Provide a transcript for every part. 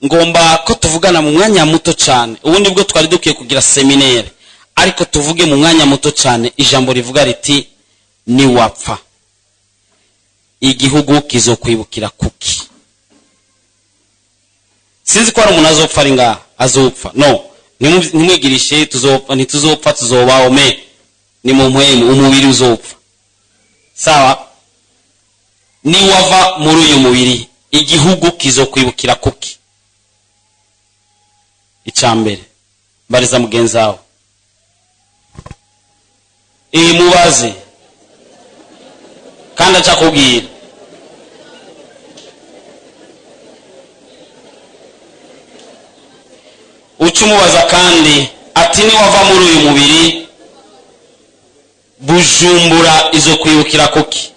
Ngomba ko tuvugana mu mwanya muto cyane. Ubundi bwo twari dukwiye kugira seminaire, ariko tuvuge mu mwanya muto cyane. Ijambo rivuga riti niwapfa igihugu kizokwibukira kuki. Sinzi ko hari umuntu azopfa ari ngaha, azopfa. No, ntimwigirishe tuzopfa, ntituzopfa, tuzobaho me ni mu mpwemu, umubiri uzopfa. Sawa? Niwava muri uyu mubiri igihugu kizokwibukira kuki. Icambere, mbariza mugenzi wawe, mubaze kandi acakubwira. Ucumubaza kandi ati niwava muri uyu mubiri Bujumbura izo kwibukira kuki.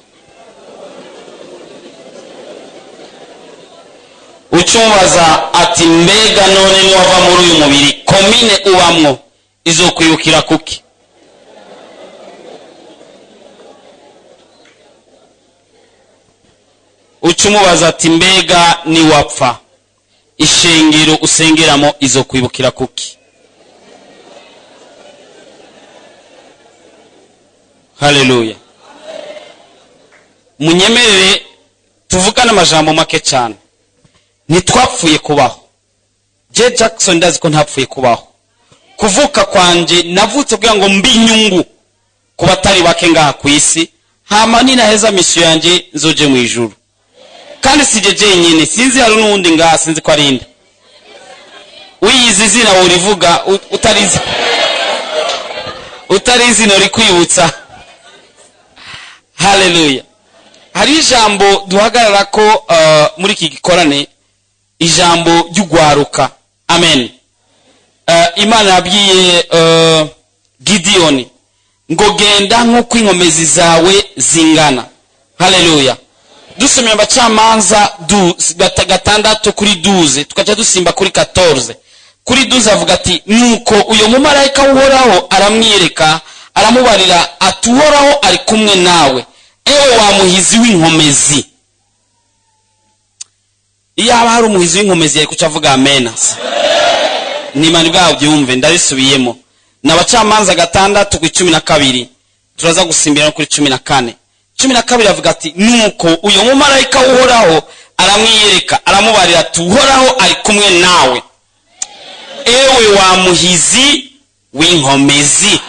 Ucumubaza ati mbega none niwava muri uyu mubiri komine ubamwo izo kwibukira kuki. Ucumubaza ati mbega niwapfa ishengero usengeramo izo kwibukira kuki. Haleluya. Munyemerere tuvugane amajambo make cyane. Ntitwapfuye kubaho. J Jackson ndazi ko ntapfuye kubaho. Kuvuka kwanje navutse kugira ngo mbi inyungu ku batari bake ngaha ku isi, hama ninaheza mission yanje nzoje mu ijuru. Kandi sije jenyine, sinzi hari n'undi ngaha, sinzi ko arinda. Uyizi izina urivuga utarizi. Utarizi no rikwibutsa. Haleluya. Hari ijambo duhagarara ko muri iki gikorane, ijambo ry'ugwaruka. Amen. Imana yabwiye Gideon ngo genda nk'uko inkomezi zawe zingana. Haleluya. Dusomye abacamanza 6 kuri 12, tukaca dusimba kuri 14. Kuri 12 avuga ati nuko uyo mumarayika w'Uhoraho aramwiyereka, aramubarira ati Uhoraho ari kumwe nawe, ewe wa muhizi w'inkomezi. Iyaba hari umuhizi w'inkomezi yari kuca avuga amen. Nimani bwawe byumve, ndabisubiyemo. N'abacamanza 6 kuri 12, turaza gusimbira kuri 14. 12 avuga ati nuko uyo mumarayika w'Uhoraho aramwiyereka, aramubarira ati Uhoraho ari kumwe nawe, ewe wa muhizi w'inkomezi.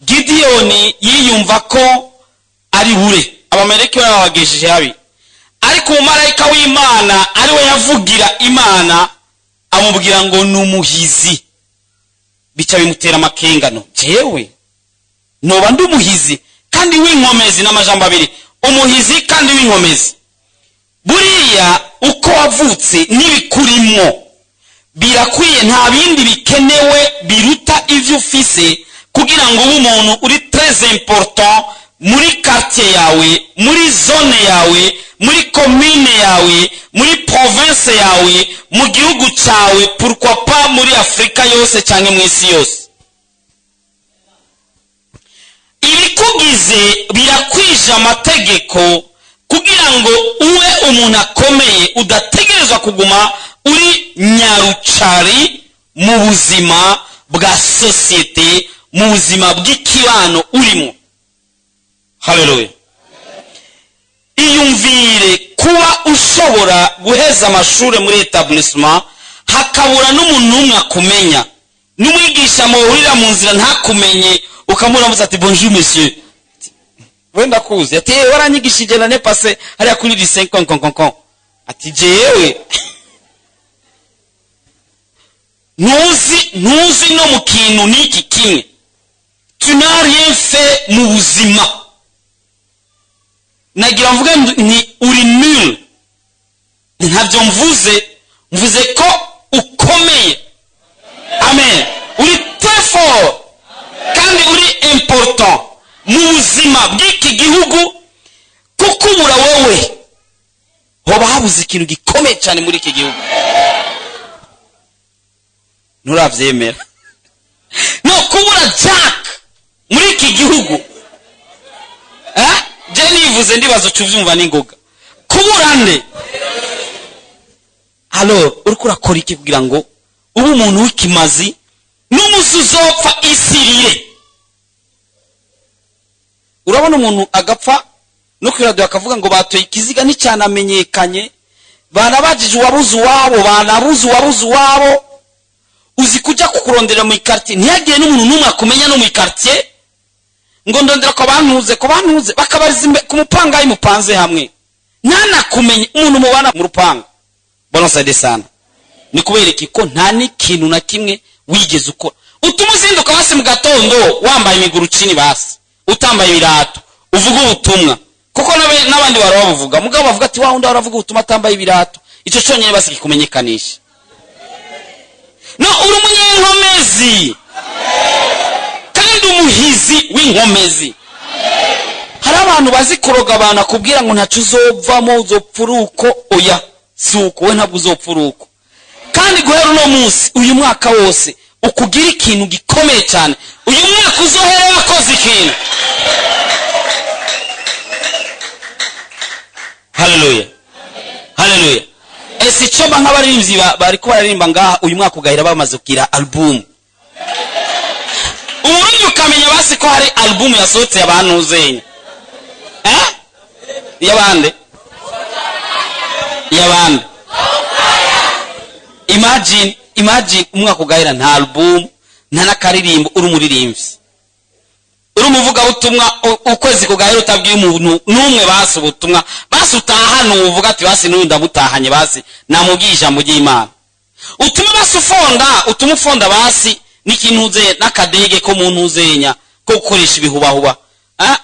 Gideon yiyumva ko ari bure, abameleki babagejeje habi, ariko umumarayika w'Imana ari we yavugira Imana amubwira ngo ni umuhizi. Bica bimutera amakengano, jewe noba ndi umuhizi kandi w'inkomezi. N'amajambo abiri, umuhizi kandi w'inkomezi. Buriya uko wavutse n'ibikurimo birakwiye, nta bindi bikenewe biruta ivyo ufise kugira ngo ube umuntu uri très important muri quartier yawe, muri zone yawe, muri commune yawe, muri province yawe, mu gihugu cyawe, pourquoi pas muri Afrika yose cyangwa mu isi yose. Ibikugize birakwije amategeko kugira ngo ube umuntu akomeye, udategerezwa kuguma uri nyarucari mu buzima bwa societe, mu buzima bw'ikibano urimo. Haleluya. Iyumvire kuba ushobora guheza amashure muri etablissement hakabura n'umuntu umwe akumenya, n'umwigisha muhurira mu nzira ntakumenye, ukamuramutsa ati bonjour monsieur, wenda kuzi ati waranyigishije l'année passée hariya kuri lycée kon kon kon, ati jewe ntuzi no mu kintu n'iki kimwe, tu n'as rien fait mu buzima. Nagira mvuge ni uri nul, ntabyo mvuze ko ukomeye. Amen. Uri très fort kandi uri important mu buzima bw'iki gihugu, kukubura wowe hoba habuze ikintu gikomeye cyane muri iki gihugu. Nturabyemera? No kubura Jack muri iki gihugu, je nivuze ndibazo uvyumva n'ingoga. Kubura nde? Alors uriko urakora iki kugira ngo ube umuntu w'ikimazi n'umusi uzopfa isirire? Urabona umuntu agapfa no kuri radio akavuga ngo batoye ikiziga nticyanamenyekanye, banabajije uwabuze uwabo, banabuze uwabuze uwabo. Uzi kujya kukurondera mu ikartier ntihagire n'umuntu n'umwe akumenya no mu ikartier, ngo ndondera ko bantuze, ko bantuze, bakabariza ku mupangayi mupanze hamwe, ntanakumenye umuntu mubana mu rupango. Bwana saide sana. Ni kubera iki? Ko nta n'ikintu na kimwe wigeze ukora. Utuma uzinduka basi mu gatondo wambaye imiguru chini, basi utambaye ibirato, uvuga ubutumwa, kuko n'abandi barabavuga, mugabo bavuga ati wa wundi aravuga ubutumwa atambaye ibirato. Icyo cyonyine basi kikumenyekanisha. No uri umunyenkomezi kandi umuhizi w'inkomezi. Hari abantu bazi kuroga abantu akubwira ngo ntaco uzovamo, uzopfura uko. Oya, si uko, we ntabwo uzopfura uko. Kandi guhera uno munsi, uyu mwaka wose ukugira ikintu gikomeye cyane. Uyu mwaka uzohera wakoze ikintu. Haleluya, haleluya. Ese icyo mba nk'abaririmbyi bariko bararirimba ngaha, uyu mwaka ugahera bamaze kugira album. Uburundi ukamenya basi ko hari album yasohotse abantu uzenya. Y'abande? Y'abande? Imagine umwaka ugahera nta album, nta n'akaririmbo, uri umuririmbyi, uri umuvugabutumwa, ukwezi kugahera utabwiye umuntu n'umwe basi ubutumwa, basi utahana uvuga ati basi n'uyu ndamutahanye, basi namubwiye ijambo ry'Imana. Utuma basi ufonda, utuma ufonda basi n'ikintu n'akadege ko mu ntuzenya ko gukoresha ibihubahuba.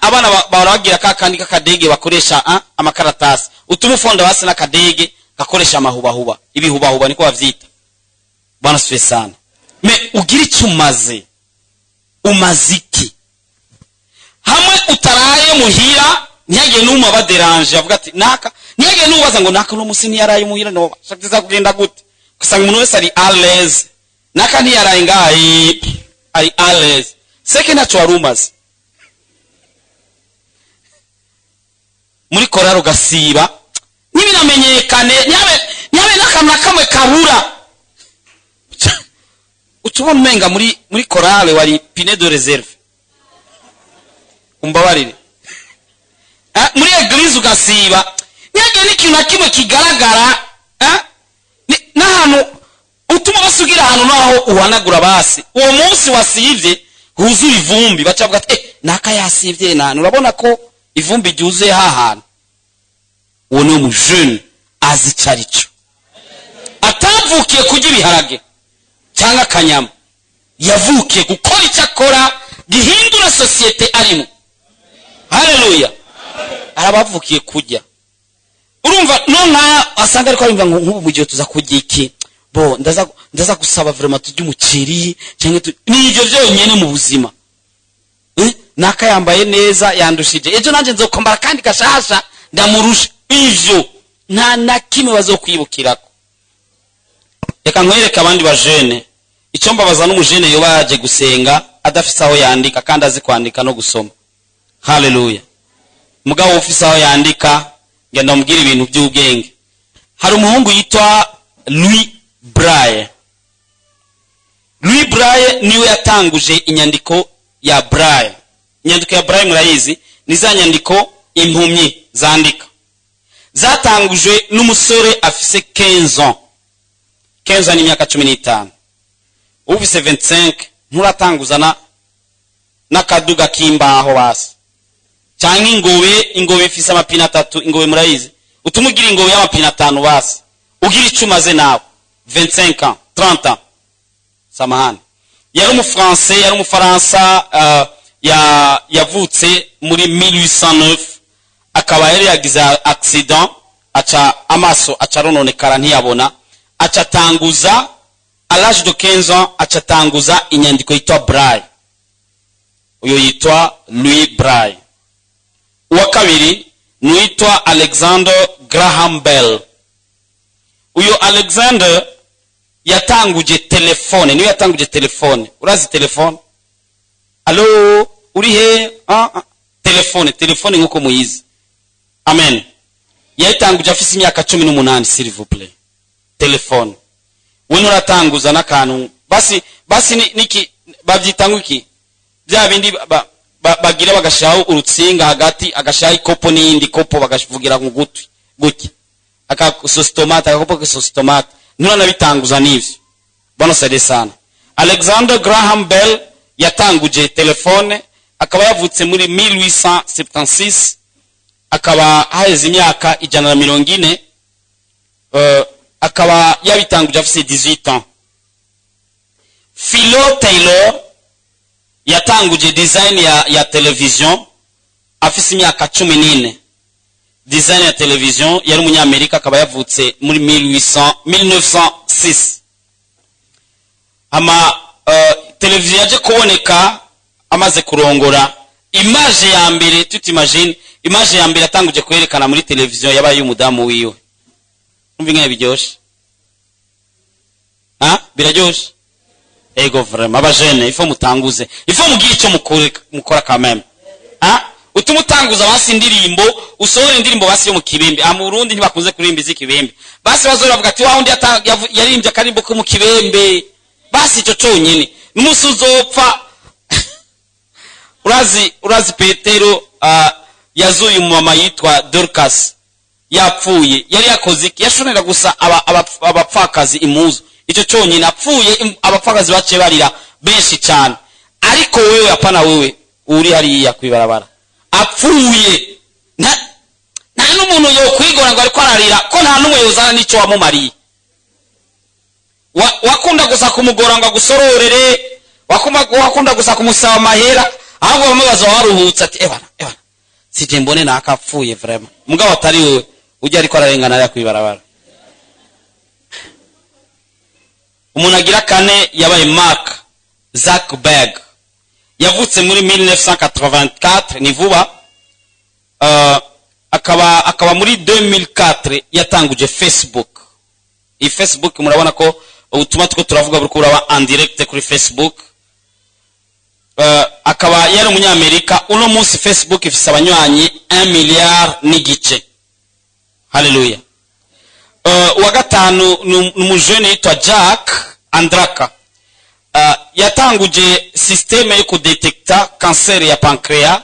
Abana barabagira ka kandi k'akadege bakoresha amakaratasi. Utuma ufonda basi n'akadege gakoresha amahubahuba, ibihubahuba niko bavyita. Bwana sifiwe sana. Me ugira icyo umaze, umaze iki? Hamwe utaraye muhira, ntihagire n'umwe abaderanje avuga ati naka, ntihagire n'ubaza ngo naka uno musi ntiyaraye muhira, no shaka kugenda gute? Usanga umuntu wese ari à l'aise. Naka ntiyaraye ngaha, ari à l'aise. Seke ntacyo wari umaze. Muri korari ugasiba, ntibinamenyekane, ntihabe n'akantu na kamwe kabura. Ucubona umenga muri korale wari pine de reserve. Umbabarire. Muri eglise ugasiba, ntihagire n'ikintu na kimwe kigaragara, n'ahantu utuma basugira ahantu naho uhanagura basi. Uwo munsi wasivye huzuye ivumbi, baca bavuga ati naka yasivye nani, urabona ko ivumbi ryuzuye hahantu. Uwo ni umujene azi icarico, atavukiye kurya ibiharage cyangwa akanyama, yavukiye gukora icyo akora gihindura sosiyete arimo. Haleluya. Arabavukiye kurya. Urumva nonka asanga ariko arumva ngo nk'ubu mugihe tuza kurya iki, bo ndaza gusaba vraiment turye umuceri cyangwa ni ivyo byonyene mu buzima. Naka yambaye neza yandushije, ejo nanje nzokombara kandi gashasha ndamurusha. Ivyo nta na kimwe bazokwibukirako. Reka nkwereke abandi bajene. Icyo mbabaza n'umujene yoba yaje gusenga adafise aho yandika kandi azi kwandika no gusoma. Haleluya. Mugabo ufise aho yandika, ngenda mubwira ibintu by'ubwenge. Hari umuhungu yitwa Louis Braille. Louis Braille niwe yatanguje inyandiko ya Braille. Inyandiko ya Braille murayizi, ni za nyandiko impumyi zandika. Zatangujwe n'umusore afise 15 ans. 15 ans ni imyaka 15. Ufise 25 nturatanguzana n'akaduga k'imbaho basi. Cyangwa ingobe ifise amapine 3, ingobe murayizi. Utumugira ingobe y'amapine 5 basi. Ugira icuma ze nawe 25 ans, 30 ans. Samahani. Yari umufaransa, yari umufaransa yavutse muri 1809, akaba yari yagize accident, aca amaso aca arononekara ntiyabona, aca tanguza à l'âge de 15 ans, aca tanguza inyandiko yitwa Braille. Uyo yitwa Louis Braille. Uwa kabiri ni yitwa Alexander Graham Bell. Uyo Alexander yatanguje telefone, niwe yatanguje telefone. Urazi telefone? Allo, uri he? Telefone nkuko muyizi. Amen. Yatanguje afise imyaka 18, s'il vous plaît. Telefone we nturatanguza n'akantu. Basi basi niki babyita ngo iki? Bya bindi bagira bagashiraho urutsinga hagati, agashiraho ikopo n'iyindi kopo, bakavugira mu gutwi gutya, aka sauce tomate, agakopo ka sauce tomate, nturanabitanguza n'ivyo. Bwana saide sana. Alexander Graham Bell yatanguje telefone, akaba yavutse muri 1876, akaba haheze imyaka 140, akaba yabitanguje afise 18 ans. Philo Taylor yatanguje design ya television afise imyaka 14. Design ya television, yari umunyamerika, akaba yavutse muri 1800 1906. Ama televiziyo yaje kuboneka amaze kurongora. Image ya mbere, tu t'imagines, image ya mbere atanguje kwerekana muri televiziyo yabaye y'umudamu wiwe. Umva ingene biryoshe! Ha, biraryoshe. Ego, vraiment, abajene, ifo mutanguze, ifo mugire icyo mukora quand même. Ha, utuma utanguza basi indirimbo, usohora indirimbo basi yo mu Kibembe. Ah, mu Burundi ntibakunze kuririmba iz'Ikibembe. Basi bazora bavuga ati: "Wa wundi yaririmbye akarimbo ko mu Kibembe." Basi icyo cyonyine, n'umunsi uzopfa. Urazi Petero yazuye umumama yitwa Dorcas yapfuye. Yari yakoze iki? Yashonera gusa abapfakazi impuzu. Icyo cyonyine, apfuye, abapfakazi baciye barira benshi cyane. Ariko wewe, apana wewe uri hariya kwibarabara, apfuye nta n'umuntu yokwigora ngo ariko ararira, ko nta n'umwe yozana n'icyo wamumariye. Wakunda gusa kumugora ngo agusororere, wakunda gusa kumusaba amahera. Ahubwo bamwe baza waruhutse ati: "Ebana, ebana, sije mbone nakapfuye vraiment." Mugabo atari wewe ujya ariko ararengana ariya kwibarabara. Umuntu agira kane yabaye Mark Zuckerberg, yavutse muri 1984, ni vuba, akaba muri 2004 yatanguje Facebook. Iyi Facebook murabona ko ubutumwa two turavuga buriko buraba en direct kuri Facebook. Akaba yari umunyamerika. Uno munsi Facebook ifise abanywanyi 1 milliard n'igice. Haleluya! Uwa gatanu ni umujene yitwa Jack Andraka. Yatanguje système yo kudetekta kanseri ya pancréas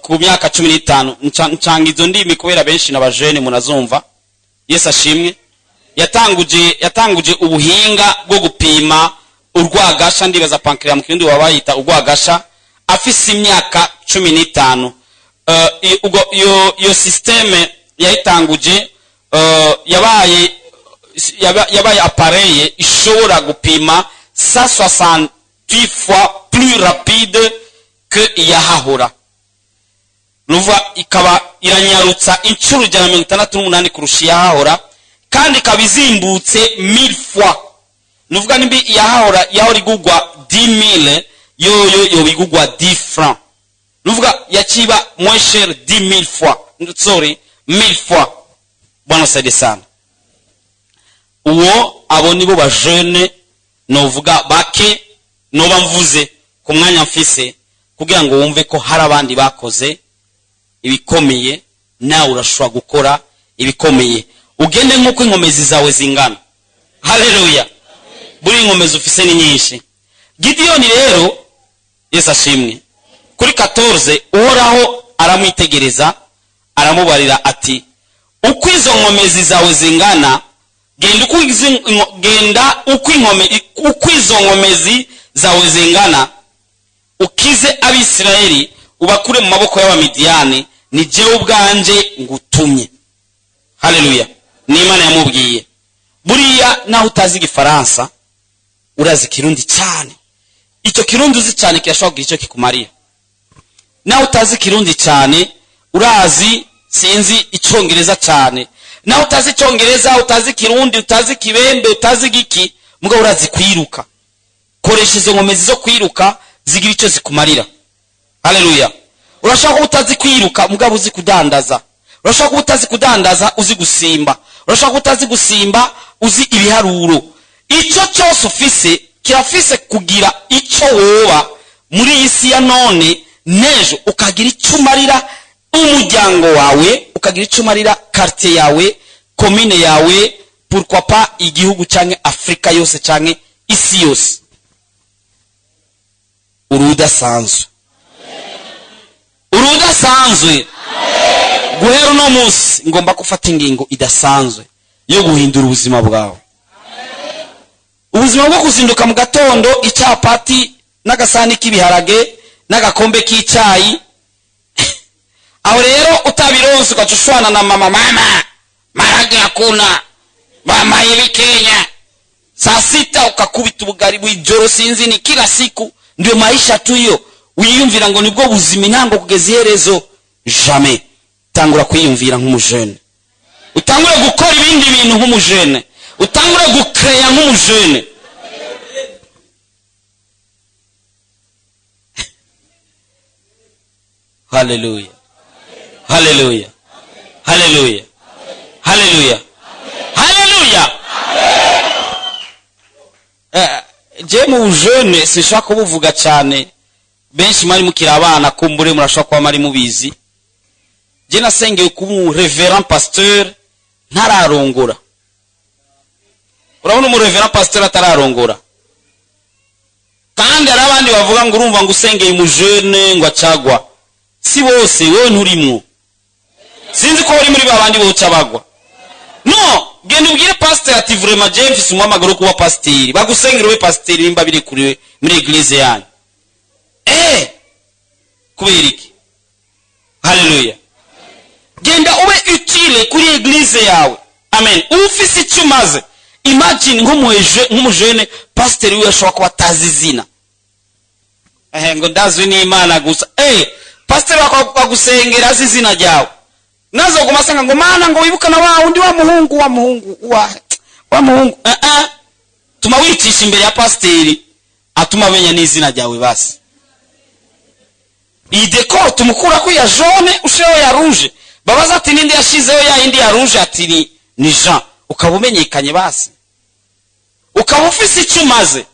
ku myaka 15. Ncanga izo ndimi kubera benshi n'abajene munazumva. Yesu ashimwe. Yatanguje ubuhinga bwo gupima urwagasha. Ndibaza pancréas mu Kirundi baba bayita urwagasha. Afise imyaka 15. Ubwo iyo système yayitanguje, yabaye appareil ishobora gupima 168 fois plus rapide que iyahahora. Nuvuga ikaba iranyarutsa inshuro 168 kurusha iyahahora, kandi ikaba izimbutse 1000 fois. Nuvuga nimbi iyahahora yahora igugwa 10000, yoyo yoba igugwa 10 francs. Nuvuga yaciba moins cher 10000 fois, sorry, 1000 fois. Bwana saide sana. Uwo, abo nibo bajene novuga bake noba mvuze ku mwanya mfise, kugira ngo wumve ko hari abandi bakoze ibikomeye. Nawe urashobora gukora ibikomeye. Ugende nk'uko inkomezi zawe zingana. Haleluya! Buri inkomezi ufise ni nyinshi. Gidiyoni rero, Yesu ashimwe, kuri 14, Uhoraho aramwitegereza, aramubarira ati: "Uko izo nkomezi zawe zingana, genda uko izo nkomezi zawe zingana, ukize Abisirayeli, ubakure mu maboko y'Abamidiyani. Ni jewe ubwanje ngutumye." Haleluya! Ni Imana yamubwiye. Buriya naho utazi Igifaransa, urazi Ikirundi cyane. Icyo Kirundi uzi cyane kirashobora kugira icyo kikumarira. Naho utazi Ikirundi cyane, urazi, sinzi, Icyongereza cyane. Naho utazi Icyongereza, utazi Ikirundi, utazi Ikibembe, utazi igiki, mugabo urazi kwiruka. Koresha izo nkomezi zo kwiruka, zigira icyo zikumarira. Haleluya! Urashobora kuba utazi kwiruka, mugabo uzi kudandaza. Urashobora kuba utazi kudandaza, uzi gusimba. Urashobora kuba utazi gusimba, uzi ibiharuro. Icyo cyose ufise kirafise kugira icyo woba muri iyi si ya none n'ejo, ukagira icyo umarira umuryango wawe, ukagira icyo umarira quartier yawe, komine yawe. Pourquoi pas igihugu canke Afrika yose canke isi yose? Uri udasanzwe, uri udasanzwe. Guhera uno munsi ngomba gufata ingingo idasanzwe yo guhindura ubuzima bwawe, ubuzima bwo kuzinduka mu gatondo, icapati n'agasahani k'ibiharage n'agakombe k'icyayi. Aho rero utabironse ugaca ushwana na mama: "Mama, marage hakuna, mama, ibikenya." Saa sita ukakubita ubugari bw'ijoro, sinzi ni kila siku ndio maisha tu hiyo. Wiyumvira ngo nibwo buzima intango kugeza iherezo. Jamais. Tangura kwiyumvira nk'umujene, utangure gukora ibindi bintu nk'umujene, utangure gukeya nk'umujene. Haleluya, haleluya, haleluya, haleluya, haleluya. Je mu bujene sinshobora kubuvuga cyane, benshi mwari mukiri abana, kumbure murashobora kuba mwari mubizi. Je nasengeye kuba umu reverend pasteur ntararongora. Urabona umu reverend pasteur atararongora? Kandi hari abandi bavuga ngo urumva ngo usengeye umujene ngo acagwa. Si bose, wewe nturimwo, sinzi ko uri muri babandi boca bagwa. No genda ubwire pasteur ati: "Vraiment, je mfise umuhamagaro wo kuba pasiteri." Bagusengera ube pasiteri nimba biri kuri muri église yanyu. Kubera iki? Haleluya. Genda ube utile kuri église yawe. Amen. Ufise icyo umaze. Imagine nk'umujene, pasiteri wiwe ashobora kuba atazi izina. Ngo ndazwi n'Imana gusa. Pasiteri bagusengera azi izina ryawe, nazoguma asanga ngo: "Mana, ngo wibuka na wa wundi wa muhungu, wa muhungu, wa muhungu." Tuma wicisha imbere ya pasiteri, atuma amenya n'izina ryawe. Basi iyi décor tumukurako ya jaune, ushireho ya rouge. Babaza ati: "Ninde yashizeho ya yindi ya rouge?" Ati: Ni Jean." Ukaba umenyekanye, basi ukaba ufise icyo umaze.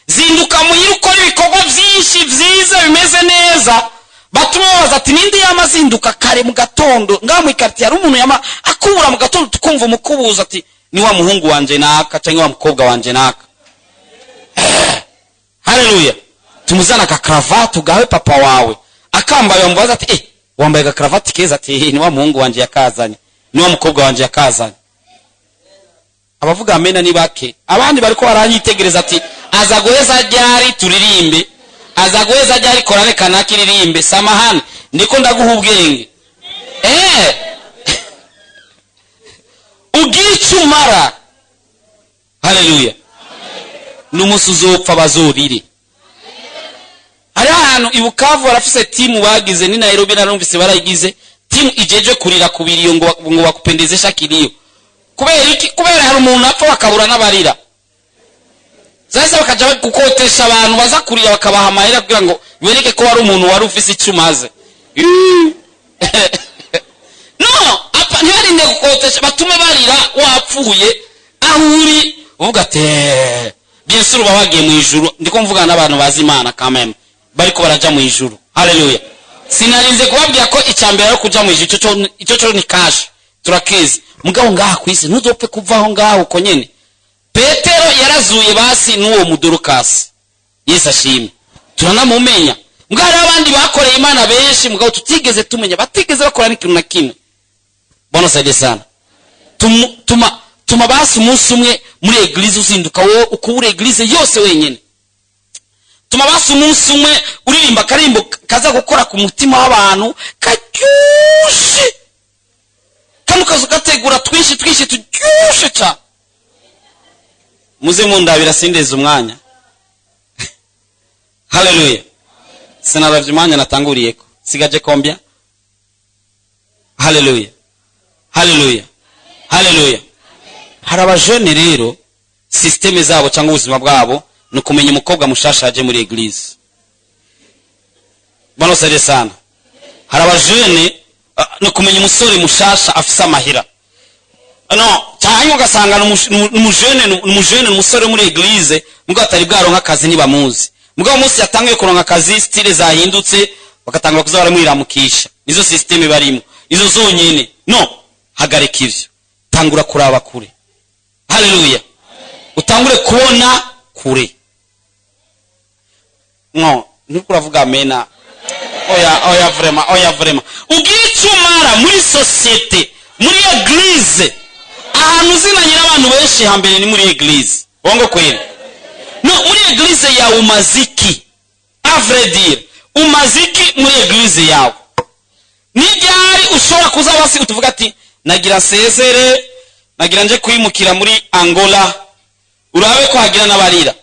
Zinduka muhira, ukora ibikorwa byinshi byiza bimeze neza, batuma babaza ati: "Ninde yama azinduka kare mu gatondo ngaha mu ikaritiye?" Hari umuntu yama akubura mu gatondo, tukumva umukubuza, ati: "Ni wa muhungu wanje naka cyangwa wa mukobwa wanje naka." Haleluya. Tumuzana akakaravati ugawe papa wawe akambaye, bamubaza ati: "Wambaye agakaravati keza." Ati: "Ni wa muhungu wanje yakazanye, ni wa mukobwa wanje yakazanye." Abavuga amena ni bake, abandi bariko baranyitegereza ati: "Aza guheza ryari turirimbe? Aza guheza ryari korale kanaka iririmbe?" Samahani, ndiko ndaguha ubwenge. Ugira icyo umara. Haleluya. N'umunsi uzopfa bazorire. Hari ahantu i Bukavu barafise timu bagize, ni Nairobi narumvise barayigize, timu ijeje kurira ku biriyo ngo bakupendezesha kilio. Kubera iki? Kubera hari umuntu apfa bakabura n'abarira. Sasa bakaja gukotesha abantu baza kurira, bakabaha amahera kugira ngo bereke ko wari umuntu wari ufise icyo umaze. No apa ntibarinde gukotesha, batume barira wapfuye aho uri, uvuga ati: "Bien sûr, uba wagiye mu ijuru." Ndiko mvugana n'abantu bazi Imana quand même, bariko baraja mu ijuru. Haleluya. Sinarinze kubabwira ko icya mbere ari kuja mu ijuru, ico cyo ni cash, turakizi. Mugabo ngaha ku isi ntuzopfe kuvaho ngaho uko nyene. Petero yarazuye basi n'uwo mudorokasi, Yesu ashimwe, turanamumenya. Mugabo hariho abandi bakoreye Imana benshi, mugabo tutigeze tumenya, batigeze bakora n'ikintu na kimwe. Bwana saidie sana. Tuma basi umunsi umwe muri église uzinduka wowe ukubura église yose wenyine. Tuma basi umunsi umwe uririmba akarimbo kaza gukora ku mutima w'abantu karyushe, kandi ukaza ugategura twinshi twinshi turyushe cyane. Muze mundabira, sindeze umwanya. Haleluya. Sinaravye umwanya natanguriyeko, sigaje combien? Haleluya, haleluya, haleluya. Hari abajene rero système zabo cyangwa ubuzima bwabo ni ukumenya umukobwa mushasha yaje muri église. Bwana saidie sana. Hari abajene ni ukumenya umusore mushasha afise amahera. No cyangwa ugasanga ni umujene, ni umusore wo muri église, mugabo atari bwaronka akazi, ntibamuzi. Mugabo umunsi yatangiye kuronka akazi, style zahindutse, bagatangura kuza baramwiramukisha. Nizo système barimo izo zonyene. No hagarika ivyo, tangura kuraba kure. Haleluya. Utangure kubona kure. No, ntuko uravuga amena. Oya, oya vraiment, oya vraiment. Ugira icyo umara muri societe, muri eglise. Ahantu uzinanye n'abantu benshi hambere ni muri eglise. Bongo kweli. No, muri eglise yawe umaziki. À vrai dire, umaziki muri eglise yawe. Nijyari ushobora kuza basi utuvuga ati nagira sezere, nagira nje kwimukira muri Angola. Urabe ko hagira n'abarira.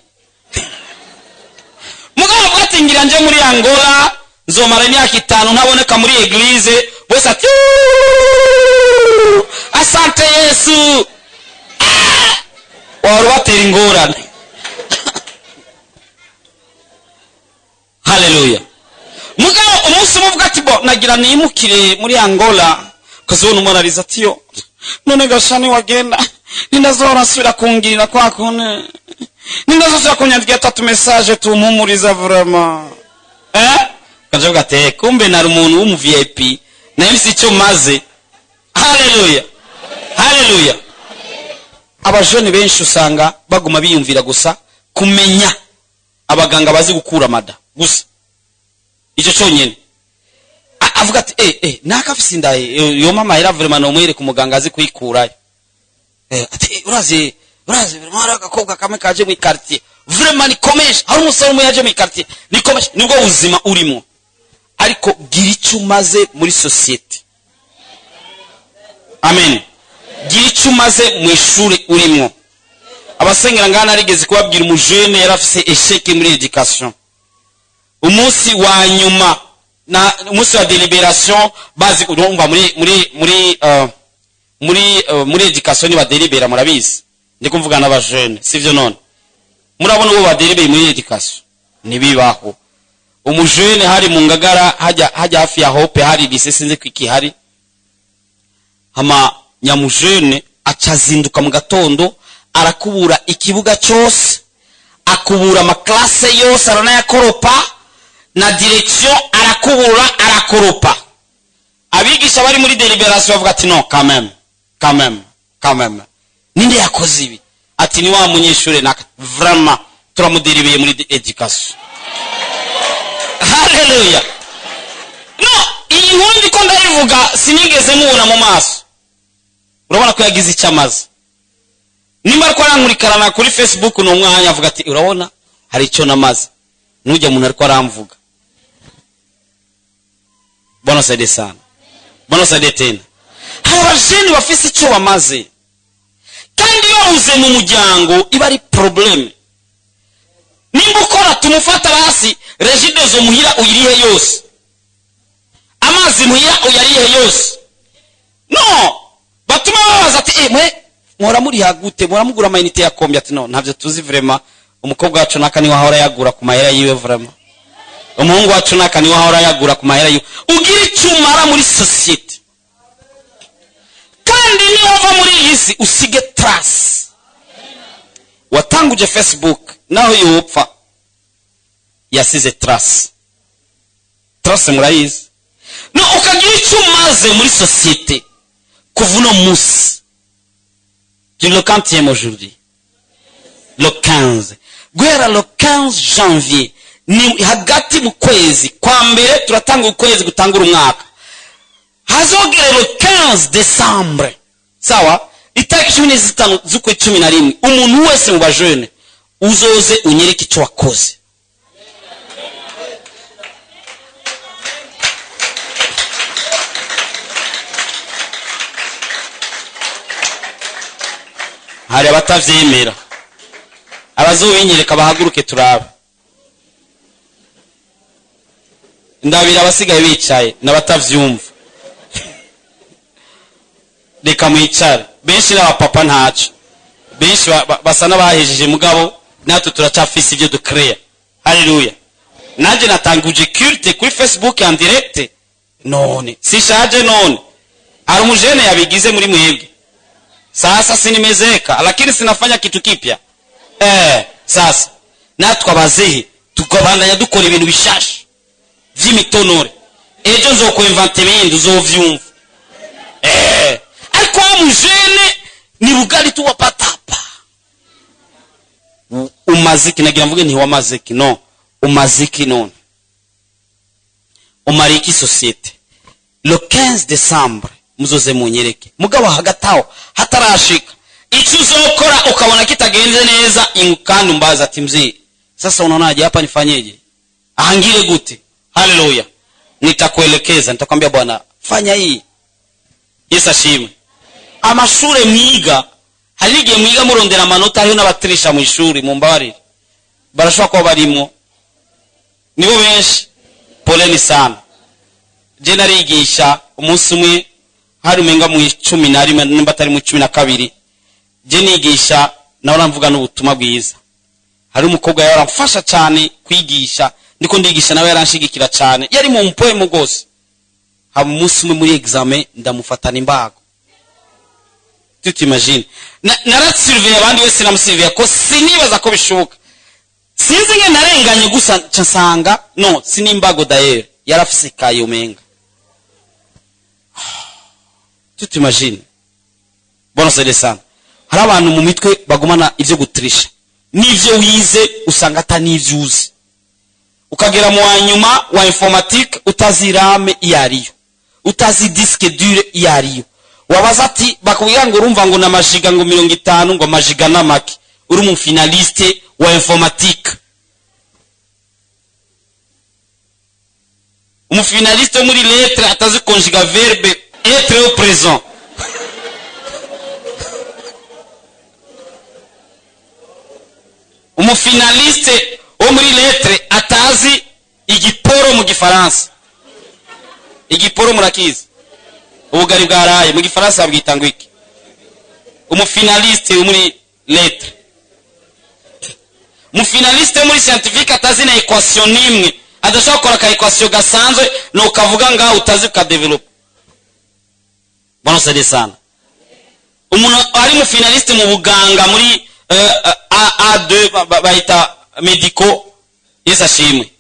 Mugabo ati ngira nje muri Angola, nzomara imyaka 5 ntaboneka muri eglise, bose ati asante Yesu. Warubatera ingorane. Haleluya. Mugabo umunsi umuvuga ati bo nagira nimukire muri Angola, kazobona umuntu ati yo none gashani wagenda nindazora nsubira kungirira kwa kune, nindazosubira kunyandikira tatu message tumpumuriza vraiment. Kajavuga ati kumbe nari umuntu w'umu VIP nayo si icyo maze. Haleluya. Haleluya. Abajene benshi usanga baguma biyumvira gusa kumenya abaganga bazi gukura mada gusa, icyo cyonyine. Avuga ati nakafise inda yo mama era vraiment nomwere ku muganga azi kuyikurayo. Ati urazi vraiment hari agakobwa kamwe kaje mu quartier vraiment nikomesha, hari umusore umwe yaje mu quartier nikomesha. Nibwo buzima urimo, ariko gira icyo umaze muri societe. Amen. Gira icyo umaze mu ishuri urimo. Abasengera ngana narigeze kubabwira umujene yarafise échec muri education. Umunsi wa nyuma na umunsi wa deliberation bazi urumva muri education ni badelibera, murabizi. Ndi kuvuga n'abajene, sivyo? None murabona uwo badelibeye muri education nibibaho. Umujene hari mu Ngagara hajya hafi ya Hope hari lycée sinzi kwiki hari. Hama nyamujene acazinduka mu gatondo arakubura ikibuga cyose, akubura amaklase yose aranayakoropa na direction arakubura arakoropa. Abigisha bari muri deliberation bavuga ati no quand même ninde yakoze ibi? Ati ni wa munyeshure na vraiment turamuderibeye muri education. Haleluya. No, iyi nkuru ndiko ndayivuga sinigeze mubona mu maso. Urabona ko yagize icyo amaze. Nimba ariko arankurikirana kuri Facebook no mwanya avuga ati urabona hari icyo namaze. Nujya umuntu ariko aramvuga. Bwana saidie sana. Bwana saidie tena. Hari abajene bafise icyo bamaze. Kandi iyo uze mu muryango iba ari problème. Nimba ukora tumufata basi regidezo muhira uyirihe yose. Amazi muhira uyarihe yose. No, batuma babaza ati mwe muhora muri hagute, muhora mugura amayinite ya kombi? Ati no, ntavyo tuzi vraiment. Umukobwa wacu naka niwe ahora yagura ku mahera yiwe vraiment. Umuhungu wacu naka niwe ahora yagura ku mahera yiwe. Ugira icyo umara muri societe. Kandi niyo uva muri iyi si usige trace. Watanguje Facebook naho yopfa yasize trace. Trace murayizi. No, ukagira icyo umaze muri societe kuva uno munsi. Le 15e aujourd'hui. Le 15. Guhera le 15 janvier ni hagati mu kwezi kwa mbere turatanga ukwezi gutangura umwaka. Hazogere le 15 décembre. Sawa? Itariki 15 z'ukwe 11 umuntu wese mu bajene uzoze unyereke icyo wakoze. Hari abatavyemera. Abazobinyereka bahaguruke turabe. Ndabira abasigaye bicaye n'abatavyumva. Reka mwicare. Benshi n'abapapa ntaco. Benshi basa n'abahejeje mugabo natwe turacafise ibyo ducrea. Haleluya. Nanje natanguje culte kuri Facebook en direct. None sishaje none. Hari umujene yabigize muri mwebwe. Sasa sinimezeka lakini sinafanya kitu kipya. Sasa natwe abazehe tukabandanya dukora ibintu bishasha vy'imitonore. Ejo nzokuinvente ibindi uzovyumva. Ariko mujene Ni bugali tu wapatapa. Umaziki nagira mvuge nti wamaziki no. Umaziki none. Umariki société. Le 15 décembre muzoze munyereke. Mugabo hagataho hatarashika. Icyo uzokora ukabona kitagenze neza kandi umbaza ati mzee, sasa unaonaje hapa nifanyeje? Ahangire gute? Haleluya. Nitakuelekeza, nitakwambia bwana, fanya hii. Yesu ashimwe. Amashure mwiga, hari igihe mwiga murondera amanota hariho n'abatirisha mu ishuri mumbabarire. Barashobora kuba barimo. Nibo benshi. Poleni sana. Je narigisha umunsi umwe hari umenga mu 11 nimba atari mu 12. Je nigisha nawe ramvuga n'ubutumwa bwiza. Hari umukobwa yaramfasha cyane kwigisha, ndiko ndigisha nawe yaranshigikira cyane. Yari mu mpoemo gose. Haba umunsi umwe muri examen ndamufatana imbago. Tu t'imagines? Narasurveille abandi wese namusurveille ko sinibaza ko bishoboka. Sinzi nge narenganye gusa nsanga no sinimbago d'ailleurs yarafise kayo menga. Tu t'imagines? Bon c'est ça. Hari abantu mu mitwe bagumana ivyo gutrisha. Nivyo wize usanga ata nivyo uzi. Ukagera mu wanyuma wa informatique utazi RAM iyariyo. Utazi disque dur iyariyo. Wabaza ati bakubwira ngo urumva ngo namajiga ngo 50 ngo amajiga namake. Uri mu finaliste wa informatique. Umu finaliste muri lettre atazi conjuga verbe être au présent. Umu finaliste wo muri lettre atazi igiporo mu gifaransa. Igiporo murakizi. Ubugari bwaraye mu gifaransa babwita ngo iki? Umu finaliste wo muri lettre. Mu finaliste muri scientifique atazi na equation nimwe, adashobora gukora ka equation gasanzwe no kavuga nga utazi ka develop. Bon c'est sana. Umuntu ari mu finaliste mu buganga muri A2 bayita medico Yesu ashimwe.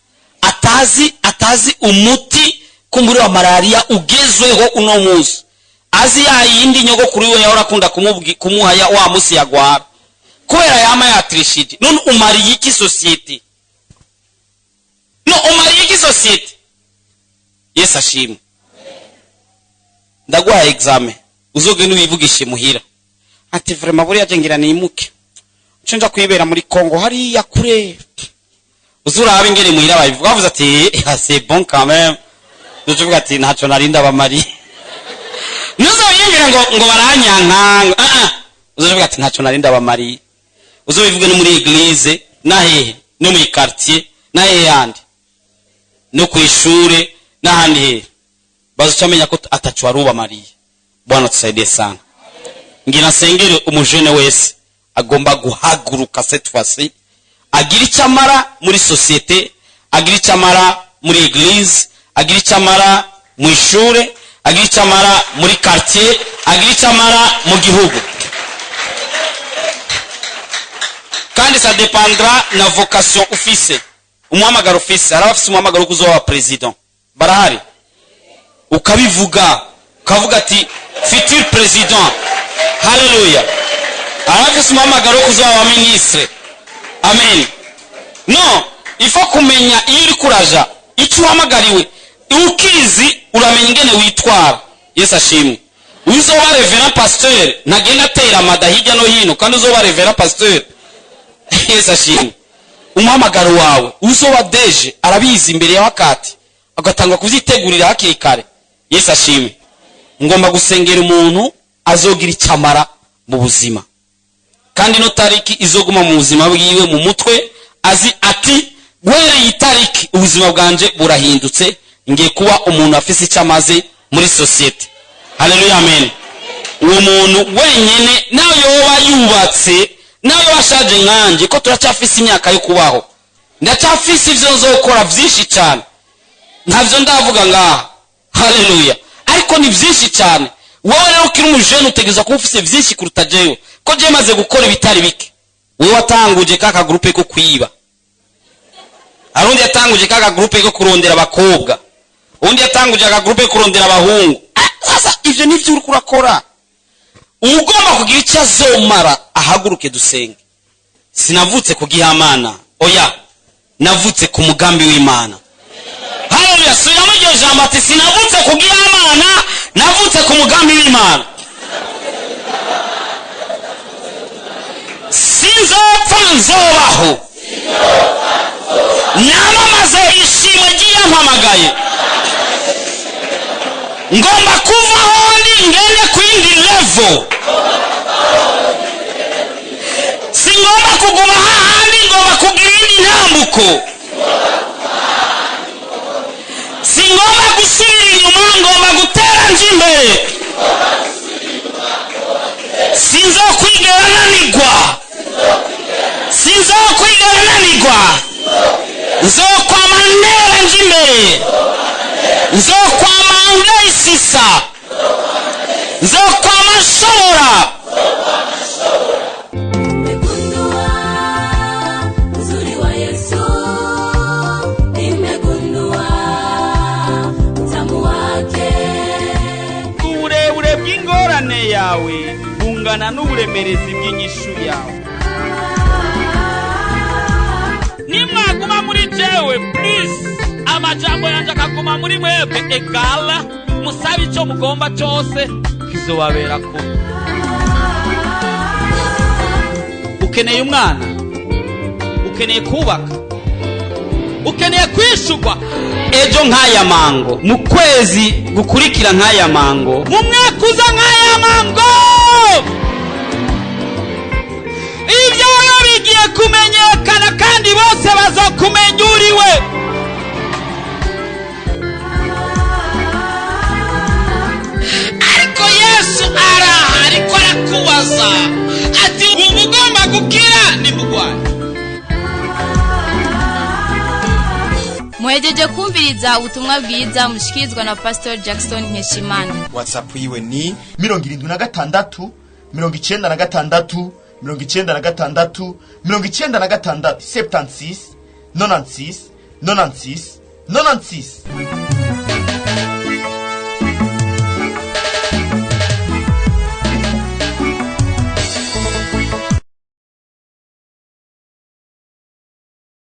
Atazi umuti kumburi wa malaria ugezweho uno munsi. Azi ya yindi nyogokuru we yahora akunda kumuha ya wa musi yagwara. Kubera yama yatrishije. None umariye iki societe? No umariye iki societe? Yesu ashimwe. Ndaguha examen. Uzogenda wivugishe muhira. Ati vraiment buriya je ngira nimuke. Nca kwibera muri Kongo hariya kure. Uzurabe ingene muhira babivuga bavuze ati c'est bon quand même. Uzuvuga ati ntaco narinda abamari. Nuzoyingira ngo baranyanka. Uzuvuga ati ntaco narinda abamari. Uzobivuge no muri église na hehe no muri quartier na hehe handi no kwishure n'ahandi hehe. Bazocamenya ko ataco aruba Mariya. Bwana tusaidie sana. Ngira nsengere umujene wese agomba guhaguruka cette fois-ci, agira icamara muri société, agira icamara muri église, agira icamara mu ishure, agira icamara muri quartier, agira icamara mu gihugu. Kandi ça dépendra na vocation ufise. Umuhamagaro ufise, hari abafise umuhamagaro kuzoba president. Barahari. Ukabivuga, ukavuga ati futur president. Haleluya. Abafise umuhamagaro kuzoba ministre. Amen. No, il faut kumenya iyo uri kuraja, icyo uhamagariwe, ukizi uramenya ingene witwara. Yesu ashimwe. Uzoba reverend pasteur, ntagenda atera amada hirya no hino, kandi uzoba reverend pasteur. Yesu ashimwe. Umuhamagaro wawe, uzoba deje arabizi imbere ya wakati, agatangwa kuvyitegurira hakiri kare. Yesu ashimwe. Ngomba gusengera umuntu azogira icamara mu buzima. Kandi no tariki izoguma mu buzima bwiwe mu mutwe, azi ati guhereye itariki ubuzima bwanje burahindutse, ngiye kuba umuntu afise icamaze muri societe. Haleluya, amen. Uwo muntu wenyene nayo yoba yubatse, nayo washaje nkanje ko turacyafise imyaka yo kubaho. Ndacyafise ivyo nzokora vyinshi cyane. Ntavyo ndavuga ngaha. Haleluya. Ariko ni vyinshi cyane. Wowe rero ukiri umujene utegerezwa kuba ufise vyinshi kuruta jewe. Ko je maze gukora ibitari bike. Wewe watanguje kaka groupe ko kwiba. Arundi yatanguje kaka groupe ko kurondera abakobwa. Undi yatanguje aka groupe kurondera abahungu. Sasa ivyo nivyo uri kurakora. Ugomba kugira icyo azomara ahaguruke dusenge. Sinavutse ku gihamana, oya, navutse ku mugambi w'Imana. Haleluya! Subiramo iryo jambo ati: "Sinavutse ku gihamana, navutse ku mugambi w'Imana." Sinzopfa, nzobaho, namamaze ishimwe ry'iyampamagaye. Ngomba kuva aho ndi ngende ku yindi level. Singomba kuguma hahandi, ngomba kugira iyindi ntambuko. Singomba gusubira inyuma, ngomba gutera nje imbere. Sinzokwigera nanigwa, sinzokwigera nanigwa. Nzokwama ntera nje imbere, nzokwama ndayisisa, nzokwama nshobora. Nimegundua uzuri wa Yesu, nimegundua utamu wake. Uburebure bw'ingorane yawe bungana n'uburemerezi bw'inyishu yawe. Nimwaguma muri jewe, please, amajambo yanjye akaguma muri mwebwe, egala musabe icyo mugomba cyose, kizobabera kuba. Ukeneye umwana, ukeneye kubaka, ukeneye kwishurwa ejo nk'aya mango, mu kwezi gukurikira nk'aya mango, mu mwaka uza nk'aya mango. Ibyawe bigiye kumenyekana kandi bose bazokumenya uriwe. Ariko Yesu araha, ariko arakubaza ati: "Wumva ugomba gukira nimugwaye?" Muhejeje kumviriza ubutumwa bwiza mushikirizwa na Pastor Jackson Nkeshimana. WhatsApp yiwe ni 76 96 96 96, 76 96 96 96.